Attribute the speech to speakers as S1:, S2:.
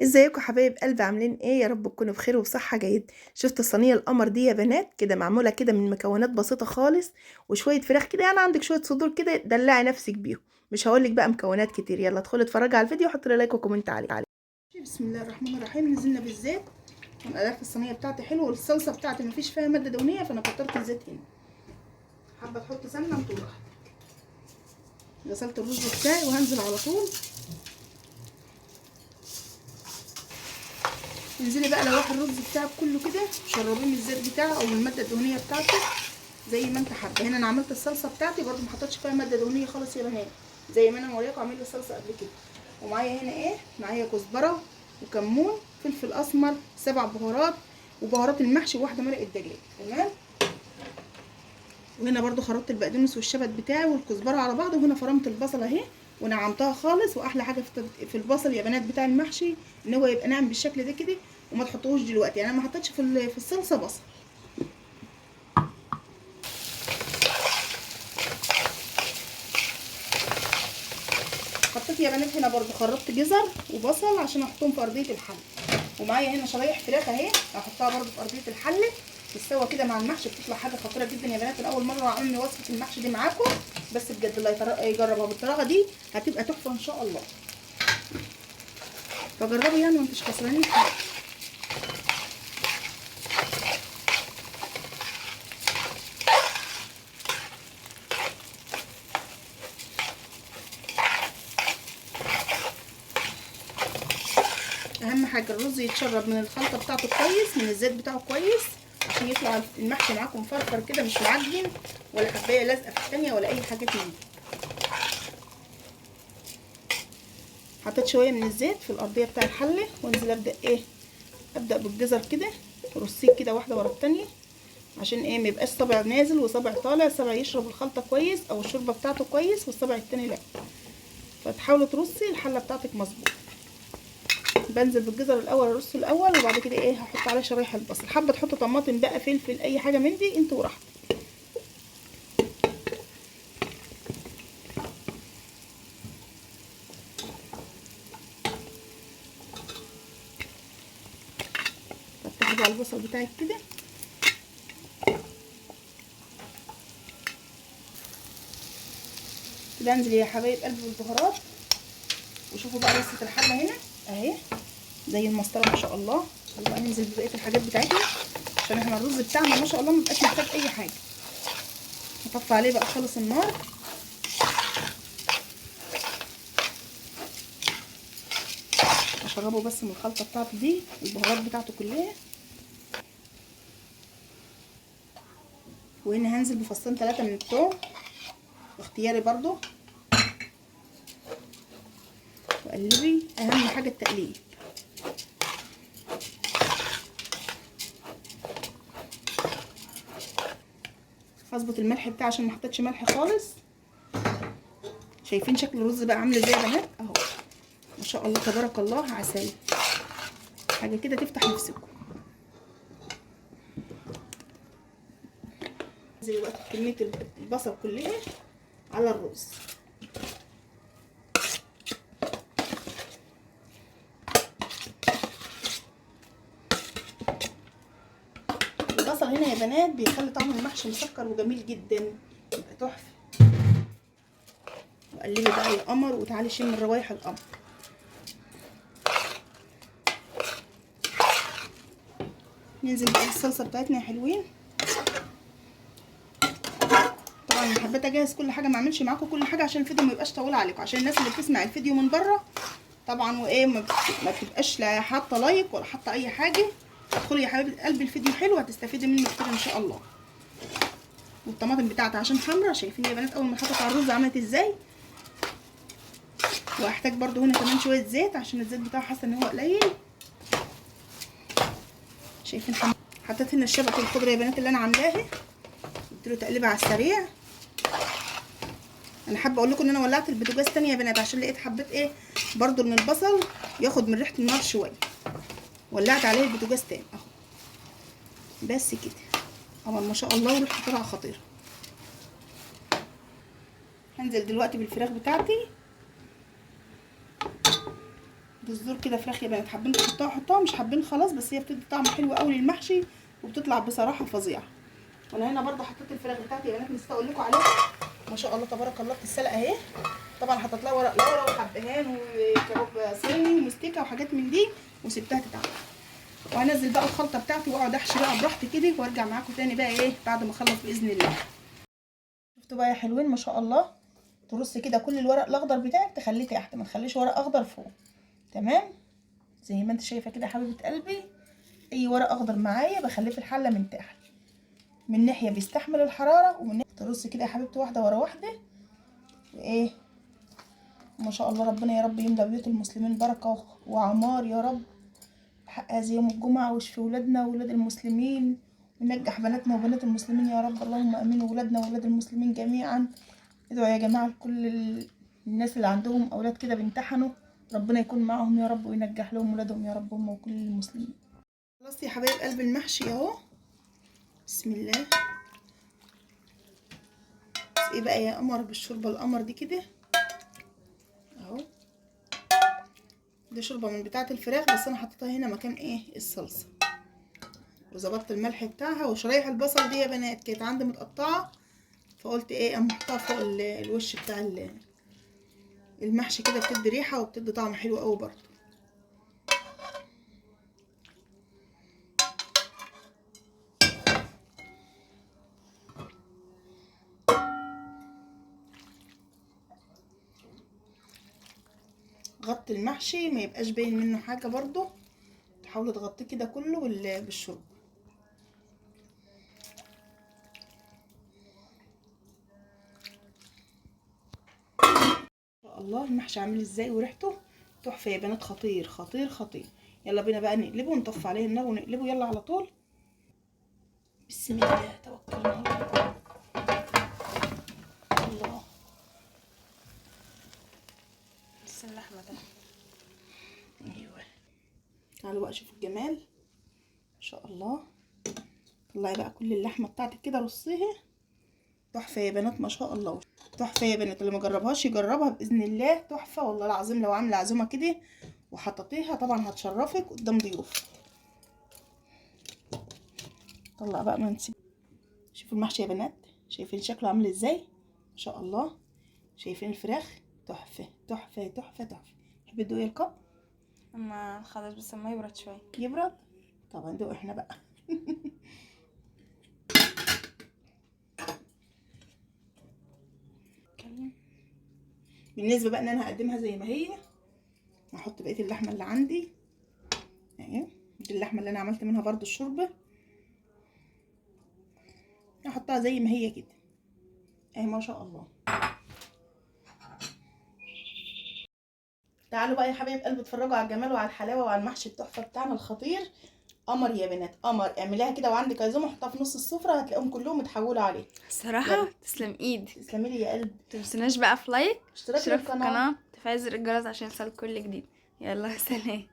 S1: ازيكم حبايب قلبي؟ عاملين ايه؟ يا رب تكونوا بخير وبصحة جيد. شفتوا الصينية القمر دي يا بنات؟ كده معمولة كده من مكونات بسيطة خالص وشوية فراخ كده، يعني عندك شوية صدور كده دلعي نفسك بيهم، مش هقولك بقى مكونات كتير. يلا ادخلوا اتفرجوا على الفيديو وحطوا لي like و comment عليه. بسم الله الرحمن الرحيم. نزلنا بالزيت، انا عارفه الصينية بتاعتي حلوة والصلصه بتاعتي مفيش فيها مادة دهنية، فانا كترت الزيت هنا. حابة تحط سمنه انتوا براحتك. غسلت الرز بتاعي وهنزل على طول. انزلي بقى لوح الرز بتاعك كله كده، شربيه من الزيت بتاعه او من المادة الدهنية بتاعته زي ما انت حابة. هنا انا عملت الصلصه بتاعتي برده ما حطيتش فيها مادة دهنية خالص يا بنات، زي ما انا مورياكم عامله الصلصه قبل كده. ومعايا هنا ايه؟ معايا كزبره وكمون، فلفل اسمر، 7 بهارات، وبهارات المحشي، وواحدة مرقه دجاج. تمام. وهنا برده خرطت البقدونس والشبت بتاعي والكزبره على بعض. وهنا فرمت البصله اهي ونعمتها خالص. واحلى حاجة في البصل يا بنات بتاع المحشي ان هو يبقى ناعم بالشكل ده كده، وما تحطوهوش دلوقتي. يعني انا ما حطيتش في الصلصه بصل. حطيت يا بنات هنا برده خرطت جزر وبصل عشان احطهم في ارضية الحلة. ومعايا هنا شرايح فراخ اهي هحطها برده في ارضية الحلة تتسوى كده مع المحشي، بتطلع حاجة خطيرة جدا يا بنات. انا اول مرة اعمل وصفه المحشي دي معاكم، بس بجد اللي يجربها بالطريقة دي هتبقى تحفة ان شاء الله. فجربوا يعني وانتوا مش خسرانين حاجة. اهم حاجة الرز يتشرب من الخلطة بتاعته كويس، من الزيت بتاعه كويس، عشان يطلع المحشي معاكم مفرفر كده، مش معجن ولا حبايه لازقه في الثانية ولا اي حاجة من دي. حطيت شوية من الزيت في الارضية بتاع الحلة، وانزل ابدا ايه، ابدا بالجزر كده، رصيه كده واحدة ورا الثانية، عشان ايه؟ ما يبقاش صابع نازل وصابع طالع. صابع يشرب الخلطة كويس او الشوربة بتاعته كويس، والصابع الثاني لا. فتحاولي ترصي الحلة بتاعتك مظبوط. بنزل بالجزر الاول، ارصه الاول، وبعد كده ايه، هحط عليه شرايح البصل. حابة تحط طماطم بقى، فلفل، اي حاجة من دي انتوا براحتك. فتحي بقى البصل بتاعك كده. كده انزل يا حبايب قلبي بالبهارات. وشوفوا بقى رصه الحلة هنا اهي زي المسطره ما شاء الله. يبقى ننزل ببقية الحاجات بتاعتنا، عشان احنا الرز بتاعنا ما شاء الله ما بقاش محتاج اي حاجة. نطفي عليه بقى خالص النار. اشربه بس من الخلطة بتاعته دي، البهارات بتاعته كلها. وهنا هنزل بفصين 3 من الثوم اختياري برضو. وقلبي، اهم حاجة التقليب. هظبط الملح بتاعي عشان ما حطيتش ملح خالص. شايفين شكل الرز بقى عامل ازاي يا بنات؟ اهو ما شاء الله تبارك الله، عسل، حاجة كده تفتح نفسكم. زي وقت كمية البصل كلها على الرز. البصل هنا يا بنات بيخلي طعم المحشي مسكر وجميل جدا، يبقى تحفة. وقلبي بقى يا قمر، وتعالي شم الروايح القمر. ننزل بقى الصلصه بتاعتنا يا حلوين. طبعا انا حبيت اجهز كل حاجة، ما اعملش معاكم كل حاجة عشان الفيديو ما يبقاش طويل عليكم، عشان الناس اللي بتسمع الفيديو من بره طبعا وايه ما بتبقاش لا حاطه like ولا حاطه اي حاجة. ادخلي يا حبايبه قلبي، الفيديو حلو هتستفيدي منه كتير ان شاء الله. والطماطم بتاعتي عشان حمرا، شايفين يا بنات اول ما حطيت على الرز عملت ازاي. وهحتاج برده هنا كمان شوية زيت عشان الزيت بتاعه حاسه ان هو قليل. شايفين حطيت هنا الشبكة الخضرة يا بنات اللي انا عاملاها، قلت له تقليبها على السريع. انا حابة اقول لكم ان انا ولعت البوتاجاز تاني يا بنات، عشان لقيت حبيت ايه برده ان البصل ياخد من ريحه النار شوية. ولعت عليه البوتاجاز تاني اهو، بس كده طبعا ما شاء الله وريحته طالعه خطيرة. هنزل دلوقتي بالفراخ بتاعتي. دي صدور كده فراخ يا بنات، حابين تحطوها حطوها، مش حابين خلاص، بس هي بتدي طعم حلو قوي للمحشي وبتطلع بصراحة فظيعة. وانا هنا برده حطيت الفراخ بتاعتي يا بنات، نسيت اقول لكم عليها. ما شاء الله تبارك الله بتتسلق اهي. طبعا حطيت لها ورق لورا وحبهان وكباب صيني ومستكه وحاجات من دي، وسبتها تتعمل. وهنزل بقى الخلطة بتاعتي واقعد احشي بقى براحتي كده، وارجع معاكم تاني بقى ايه بعد ما اخلص باذن الله. شفتوا بقى يا حلوين ما شاء الله، ترصي كده كل الورق الاخضر بتاعك تخليه تحت، ما تخليش ورق اخضر فوق. تمام زي ما انت شايفه كده يا حبيبه قلبي، اي ورق اخضر معايا بخليه في الحلة من تحت، من ناحية بيستحمل الحرارة، ومن ناحية ترصي كده يا حبيبتي واحدة ورا واحدة. وايه ما شاء الله، ربنا يا رب يملى بيوت المسلمين بركة وعمار يا رب بحق هذا يوم الجمعة، واشفي ولادنا وولاد المسلمين، ونجح بناتنا وبنات المسلمين يا رب، اللهم امين، وولادنا وولاد المسلمين جميعا. ادعوا يا جماعة لكل الناس اللي عندهم اولاد كده بيمتحنوا، ربنا يكون معهم يا رب وينجح لهم ولادهم يا رب، هم وكل المسلمين. خلاص يا حبايب قلب المحشي اهو، بسم الله. بس ايه بقى يا قمر بالشوربه القمر دي كده اهو، دي شوربة من بتاعه الفراخ، بس انا حطيتها هنا مكان ايه الصلصه، وظبطت الملح بتاعها. وشرايح البصل دي يا بنات كانت عندي متقطعه، فقلت ايه اما احطها فوق الوش بتاع المحشي كده، بتدي ريحه وبتدي طعم حلو قوي برضو. غطي المحشي ما يبقاش باين منه حاجة برضو، تحاولي تغطيه كده كله بالشوربه. ما شاء الله المحشي عامل ازاي وريحته تحفة يا بنات، خطير خطير خطير. يلا بينا بقى نقلبه ونطفي عليه النار ونقلبه يلا على طول. بسم الله توكلنا على الله. الله
S2: لسه اللحمة ده.
S1: ايوه تعالوا بقى شوفوا الجمال ما شاء الله. طلعي بقى كل اللحمة بتاعتك كده رصيها، تحفة يا بنات ما شاء الله، تحفة يا بنات. اللي ما جربهاش يجربها باذن الله، تحفة والله العظيم. لو عامله عزومة كده وحطيتيها طبعا هتشرفك قدام ضيوف. طلع بقى ما نسيب. شوفوا المحشي يا بنات، شايفين شكله عامل ازاي ما شاء الله، شايفين الفراخ تحفة تحفة تحفة تحفة. تحبي تدوقي الكب؟
S2: اما خلاص بس اما يبرد شوية.
S1: يبرد؟ طبعا ندوق احنا بقى. بالنسبة بقى ان انا هقدمها زي ما هي، هحط بقية اللحمة اللي عندي اهي، دي اللحمة اللي انا عملت منها برضو الشوربة، هحطها زي ما هي كده اهي ما شاء الله. تعالوا بقى يا حبايب قلبي اتفرجوا على الجمال وعلى الحلاوة وعلى المحشي التحفة بتاعنا الخطير. قمر يا بنات قمر، اعمليها كده وعندك عزومة حطها في نص السفرة، هتلاقيهم كلهم اتحولوا عليه
S2: الصراحة. تسلم ايدك.
S1: تسلمي لي يا قلب.
S2: متنسوناش بقى في like،
S1: اشتراك في
S2: اشتراك في
S1: القناة،
S2: القناة، تفعيل زر الجرس عشان يوصلك كل جديد. يلا سلام.